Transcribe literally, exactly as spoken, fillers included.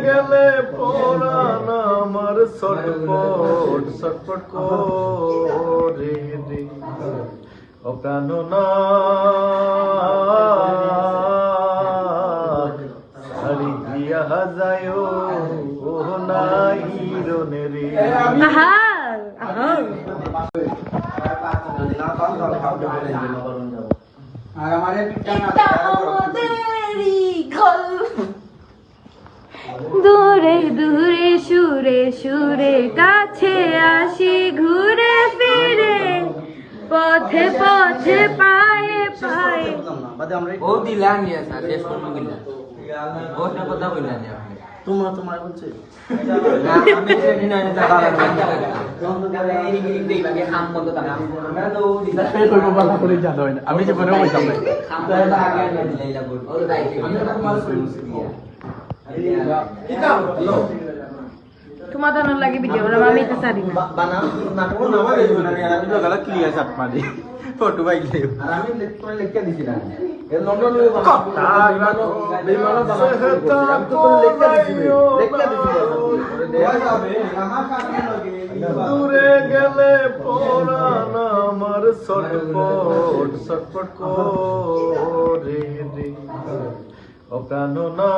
গেলে পরাণ আমার ছটপট ছটপট করে রে। ও প্রাণ না ছাড়ি দিয়া যায়ও ও নাইরন রে। আহা, আহা। আর আমার এই পিকচার না এটা আমাদেরই গল্প। দূরে দূরে সুরে সুরে কাছে আসি ঘুরে ফিরে, পথে পথে পায়ে পায়ে। ও দিলা নিয়ে স্যার, শেষ করবো দিলা। ও সে কথা কইলা নিয়ে আপনি। তোমার, তোমার বলছে। না, আমি সেদিন আনি তা দাঁড়ান। আমি জীবনেও কইতাম না। তোমার দানোর লাগি ভিডিও বানাম, আমি তো জানি না। বানাম, না, কোনো নাম আছে না, আমি তো গলা ক্লিয়ার শট মারি। ফটো বাইলে। আর আমি লে-, তোমার লেখা দিছি না। এ লন্ডন হয়ে বানাম। কথা বেইমানও, বেইমানও বানাম। আমি তো তোর লেখা দিছি রে। লেখা দিছি রে। দূরে গেলে পরাণ আমার ছটপট ছটপট করে রে। ও প্রাণ না